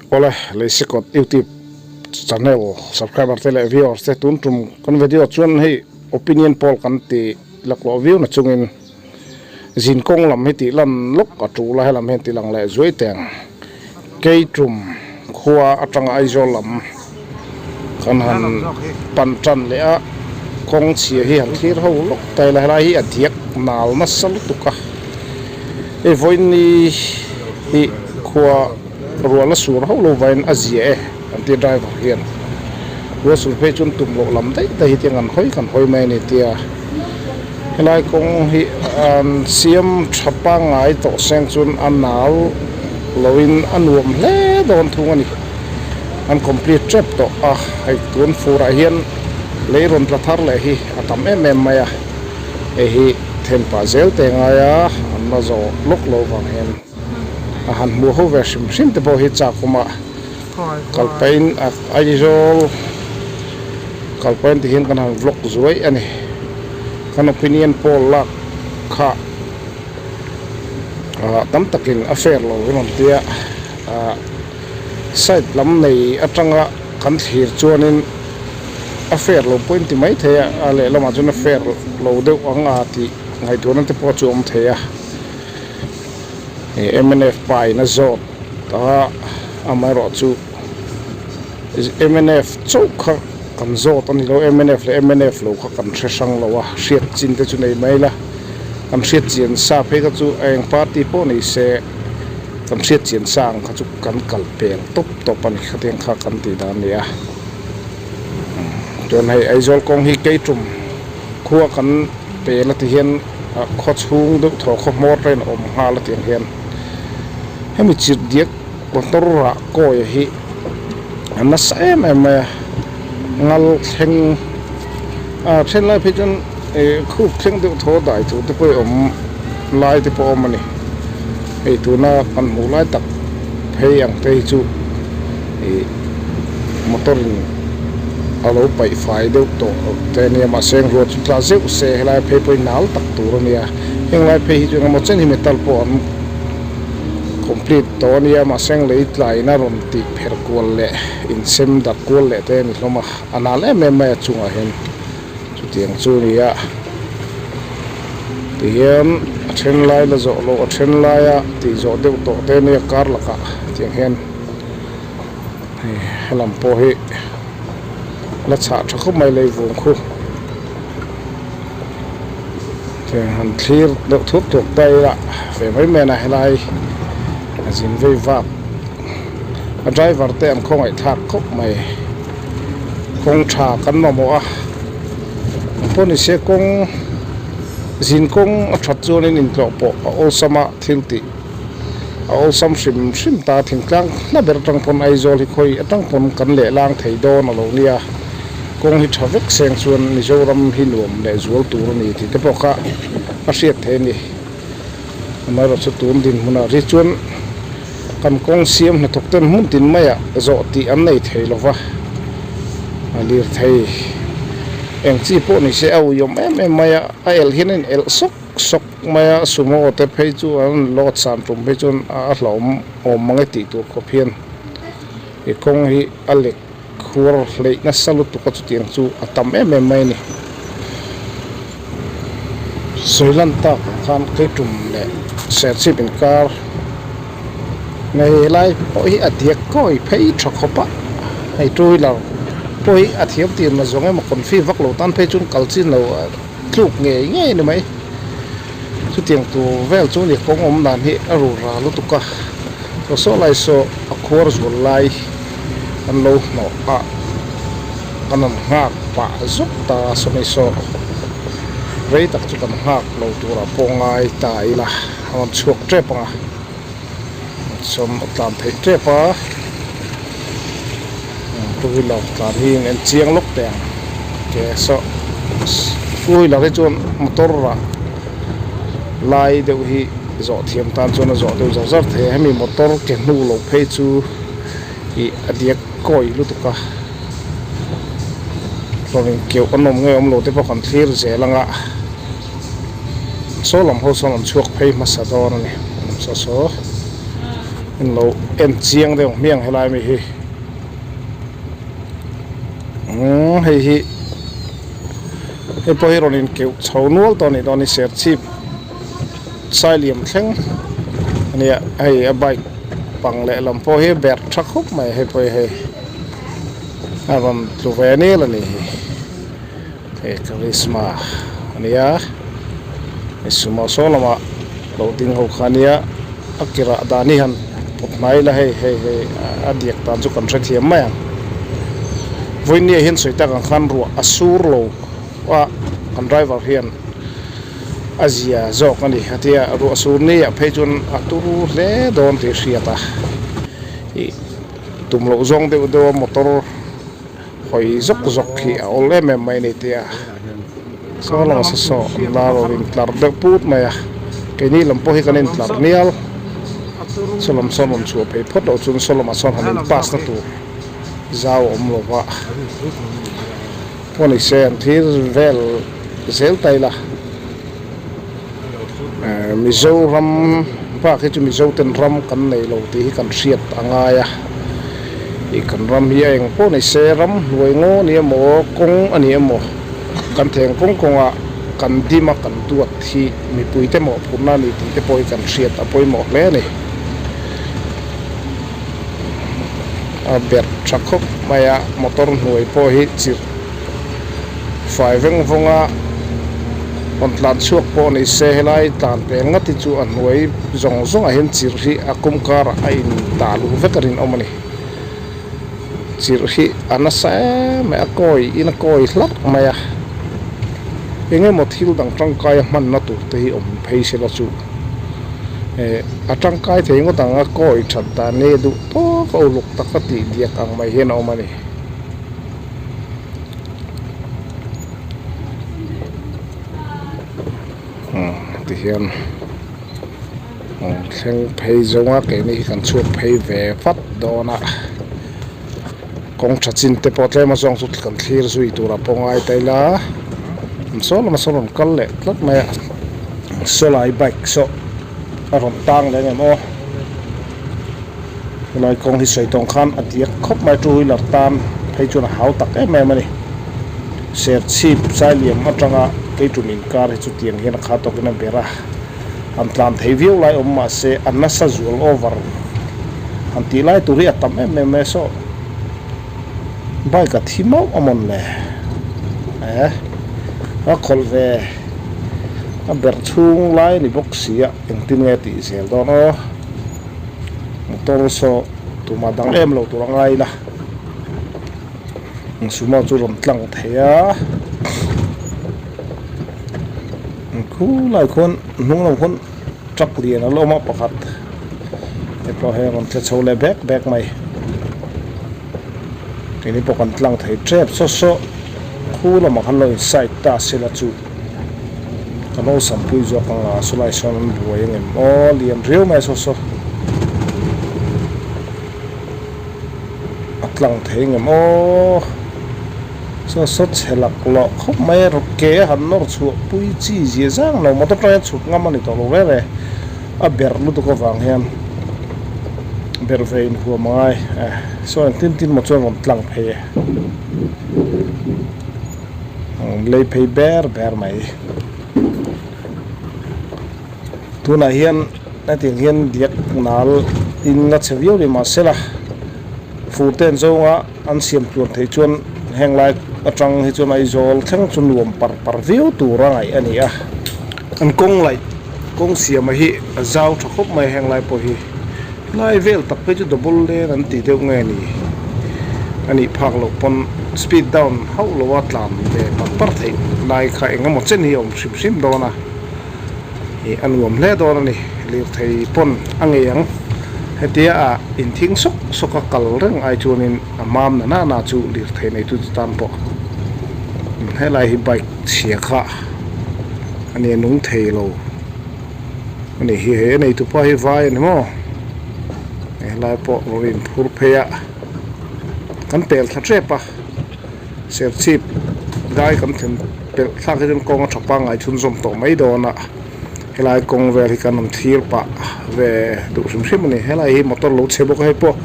Awle Leisikawt YouTube channel subscriber te leh viewers te tun tum kan video chuan hei opinion poll kan ti laklawh viau na chungin zin kawng lam hi tih lan lawk a tul a helam hian ti lang leh zuai teng Keitum khua atanga Aizawl lam kan han pan tan leh a kawng chhia hi han thlir ho lawk ta ila helai hi a diak nal nasa lutuk a hei vawiin hi khua ruah la sur ho lo vain a zia e an tia driver hian ruah sur phei chuan tum loh lam daih daih hi tiang an hawi kan hawi mai a ni tia helai kawng hi an siam tha pangngai tawh seng chuan a nal loin a nuam hle dawn thung a ni an complete tep tawh a hei tun furah hian lei rawn tla thar leh hi a tam em em mai a hei hi then pah zel te ngai a an la zawh lawk lo vang hian. A han hmuh ho ve hrim hrim te pawh hi chak awm a kalpain a Aizawl kalpain ti hian kan han vlog zuai a ni kan opinion poll lak kha ah tam takin a fair lo hi rawn tia ah side lam nei atanga kan thlir chuanin a fair lo pawhin ti maithei a a lehlamah chuan a fair lo deuh ang a tih ngaihtuahna te pawh chu a awm thei a. Mnf pa in a zawt a amaherawh chu mnf chauh kha kan zawt a ni lo mnf leh mnf lo kha kan hre hrang lo a hriat chin te chu nei mai ila kan hriat chian sa phei kha chu eng party pawh ni se kan hriat chian sa ang kha chu kan kal pel tawp tawp a ni khatiang kha kan tih dan a ni a chuan hei Aizawl kawng hi Keitum khua kan pel a ti hian. Khaw chhung deuh thaw khaw hmawr te in awm nghal a tiang hian hemi chirh diak motor rah kawi hi a nasa em em mai a ngal thleng a then lai phei chuan ih khup thleng deuh thaw dai tur te pawh hi awm lai te pawh a awm a ni hei tuna kan hmuh lai tak phei ang te hi chu ih motor in a lo paih fai deuh tawh te ania mahse ruah chu tla zeuh se helai phei pawh hi nal tak tur ania heng lai phei hi chu engemaw chen hi metal pawh an complete tawh ania mahse lei tlain a rawn tih pher kual leh insem darh kual leh te a ni hlawm a a nal em em mai a chungah hian chutiang chu a ni a tihian a then lai la zawh loh a then laia tih zawh deuh tawh te ania kar lakah tiang hian. Hei helam pawh hi la chhah tha khawp mai lei vung khu tiang han thlir deuh thup thup ta ila ve mai mai a helai a zin vei vak a driver te an khawngaih thlak khawp mai kawng tha kan mamawh a engpawh ni se kawng zin kawng a that chuanin intlawh pawh a awlsam a thil tih. A awlsam hrim hrim ta thingtlang hla ber atang pawn Aizawl hi khawi atang pawn kan leh lang thei dawn a lo nia. Kawng hi tha vek seng chuan Mizoram hi nuam leh zual tur a ni tih te pawh kha a hriat thei a ni. Amaherawh chu tun dinhmunah ri chuan kan kawng siam hnathawk ten hmun tin maiah zawh tih an nei thei lova, a lirthei eng chi pawh ni se a uiawm em em mai a, a elh hian a in elh sawk sawk mai a sumo te phei chu an load san tum phei chuan a hlauhawm awm mang e tih tur khawp hian he kawng hi a lek khuar hleih nasa lutuk a chutiang chu a tam em em mai a ni. Sawilan tak ang khan Keitum leh Serchhip inkar ngei lai pawh hi a diak kawi phei tha khawp a hei two wheeler pawh hi a thiam tir na zawng emaw confi vak lo tan phei chuan kal chin lo a. Tluk ngei ngei a ni mai. Chutiang tur vel chu ni kawng awm dan hi a ru ra lutuk a. Chaw saw lai saw a khuar zual lai an lo hnawh a, kan han nghak pah zuk ta a sawmi saw rei tak chu kan nghak lo turah pawh ngai ta ila a rawn chhuak tep ang a, sawm a tlan theih tep a, two wheeler tlan hi en chiang lawk teh ang ke saw two wheeler hi chuan motor ah lai deuh hi zawh thiam tan chuan a zawh deuh zar zar thei a hemi motor ke hnu lo phei chu ih a diak kawi lutuk a hlawm in keuh a nawm nge awm lo te pawh kan thlir zel ang a saw lam ho sawn an chhuak phei hmasa dawn a ni saw saw. In lo en chiang deuh hmiang helai mi hi umm hei hi hei pawh hi rawn in keuh chho nual tawh a nih dawn hi serchhip sailiam thleng a nia hei a bike pang lehlam pawh hi a berh tha khawp mai hei pawh hi hei a rawn tlu ve nil a nih hi. Hei karisma a nia hei sumo saw lamah lo ding ho kha a nia a kirah dan hi han pawt hnai ila hei hei hei a diak dan chu kan hrethiam mai ang vawinia hian sawi tak ang khan ruah a sur lo a kan driver hian a zia zawk a ni a tia ruah sur ni ah phei chuan a turu hle dawn tih a hriat a ih tum loh zawng deuh deuh a motor. Hawi zawk zawk hi a awl em em mai a ni tia saw lama saw saw an la rawn intlar deuh put mai a keini lam pawh hi kan intlar nial saw lam sawn rawn chhuah phei phawt loh chuan saw lamah sawn han in pass na tur zau a awm lo va pawh ni se an thlir vel zel ta ila Mizoram bak hi chu Mizo ten ram kan nei lo tih hi kan hriat a ngai a ih kan ram hi a eng pawh ni se ram hnuai ngaw a ni emaw kawng a ni emaw kan theng kawng kawngah kan dim a kan duat hi mipui te mawhphurhna a ni tih te pawh hi kan hriat a pawimawh hle a ni a berh tha khawp mai a motor hnuai pawh hi chirh. Fai veng vawnga rawn tlan chhuak pawh ni se helai tlan peng ngat hi chu a hnuai zawng zawngah hian chirh hi a kum karah a in tah luh vek a rinawm a ni. Chirh hi a nasa em mai a kawi in a kawi hlarh mai a eng emaw thil dang tangkai a hmanna tur te hi awm phei sela chu eh a tangkai thei ngawt ang a kawi that dan hi duh tawk a uluk tak a tih diak ang mai hian a awm a ni. Tihian thleng phei zawnga keini hi kan chhuak phei ve vat dawn a kawng tha chin te pawh tlem a zawng chu kan thlir zui tur a pawh ngai ta ila saw lama saw rawn kal leh tlat mai a sawlai bike saw a rawn tang leh ang em aw. Helai kawng hi sawi tawng khan a diak khawp mai two wheeler tan phei chuan a hau tak em em a ni. Serchhip Sailiam atanga Keitum inkar hi chutiang hian a kha tawkin a ber a, han tlan thei viau lai awm mah se a nasa zual over han tih lai tur hi a tam em em mai a saw bike a thi mauh a mawn le eh a khawlh ve a berh chhung lai a ni bawk si a engtin nge a tih zel dawn aw. Motor saw tumah dang em lo tur a ngai ila sumo chu rawn tlang thei a khulai khuan hnung lam khuan truck lian a la awm a pakhat hei pawh hei a rawn tle chho leh bek bek mai keini pawh kan tlang thei tep saw saw khu lamah khan lo in side ta sela chu. Ka lo sampui zawk ang a sawlai sawn an buai ang em aw lian riau mai saw saw a tlang thei ang em aw saw saw chhe lak lawh khawp mai a ke a han nawr chhuah pui chi zia zang lo motor tang hian chhuk ngam a ni tawh lo reng reng a berh lutuk avang hian berh ve inhuam a ngai saw engtin tin maw chuan rawn tlang phei e. Lei phei ber ber mai. Tunah hian hetiang hian diak nal in la che viau ni mahsela fur te an zawnga an siam tluan theih chuan heng lai atang hi chuan Aizawl thleng chu nuam par par viau tur a ngaih a ni a. An kawng laih kawng siama hi a zau tha khawp mai heng lai pawh hi. Lai vel tak phei chu double lane an tih deuh nge ni a nih phak loh pawn speed down hauh lo a tlan ve par par theih lai kha eng emaw chen hi a awm hrim hrim dawn a ih a nuam hle dawn a ni lirthei pawn a ngei ang hetia ah inthing sawk sawk a kal reng ai chuanin a mam na na na chu lirthei neitu te tan pawh helai hi bike chhia kha a ni a nung thei lo. Ani hi hei a neitu pa hi vai a ni maw helai pawh rawn inphur phei a kan pel thla tep a serchhip dai kan thlen pelh thlak hi chuan kawng a tha pangngai chhunzawm tawh mai dawn a. Helai kawng vel hi kan rawn thlir pah ve duh hrim hrim a ni. Helai hi motor lo chhe bawk a hei pawh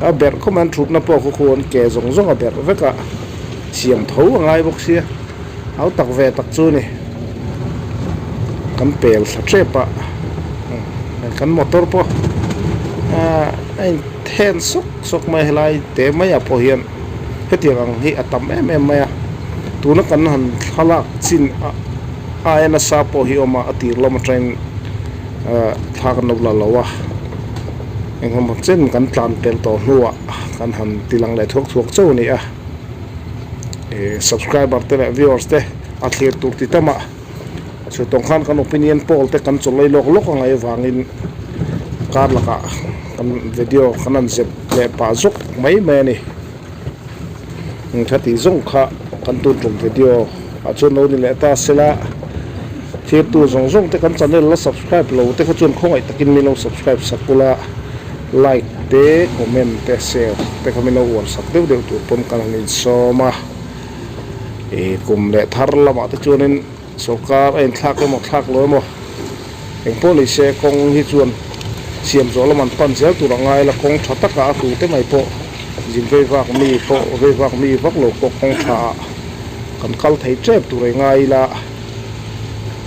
a berh khawp mai an thutna pawh khaw khu an ke zawng zawng a berh vek a siam tho a ngai bawk sia hau tak ve tak chu a ni. Kan pel thla tep a kan motor pawh ahh a in then sawk sawk mai a helai te mai ah pawh hian hetiang ang hi a tam em em mai a tuna kan han thlalak chin ah. Aia nasa pawh hi awm a, a tir lam atangin ahh thla kan lo la lo a, engemaw chen kan tlan pel tawh hnuah kan han ti lang leh thuak thuak chauh a ni a, ih subscriber te leh viewers te a thlir tur ti tam a, chutawng khan kan opinion poll te kan chaw lei lawk lawk a ngaih avangin kar lakah kan video kan han zep leh pah zawk mai mai a ni. Engtha tih zawng kha kan tun tum video ah chuan lo ni leh ta sela thirtu zawng zawng te kan channel la subscribe lo te kha chuan khawngaih takin min lo subscribe sak ula like te comment te share te kha min lo uar sak deuh deuh tur pawn kan han insawm a ih kum leh thar lamah te chuanin Sorkar a inthlak emaw thlak lo emaw engpawh ni se kawng hi chuan siam zawh lam an pan zel tur a ngai la, kawng tha takah a tute mai pawh zin vei vak mi pawh vei vak mi vak lo pawh kawng tha ah kan kal thei tep tur ei ngai ila,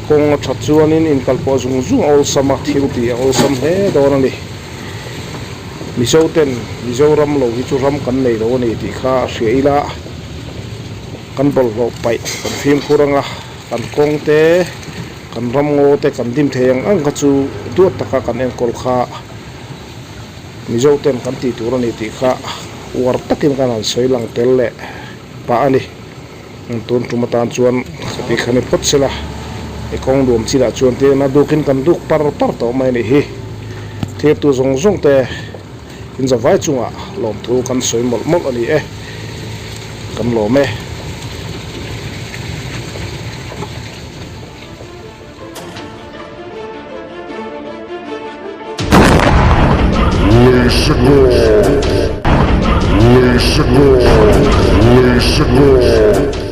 kawng a that chuanin inkal pawh zung zung a awlsam a, thil tih a awlsam hle dawn a ni. Mizo ten Mizoram lo hi chu ram kan nei lo a ni tih kha a hria ila. Kan bawlhhlawh paih kan fimkhur anga kan kawng te kan ramngaw te kan dim thei ang ang kha chu duat taka kan enkawl kha Mizo ten kan tih tur a ni tih kha uar takin kan han sawi lang tel leh pah a ni. Tun tum atan chuan khati kha ni phawt sela i kawng nuam chinah chuan tiin a dukin kan duk par par tawh mai a nih hi. Thirtu zawng zawng te. Inzavai chungah lawmthu kan sawi mawlh mawlh a ni e, kan lawm e. Leisekawr, Leisekawr, Leisekawr.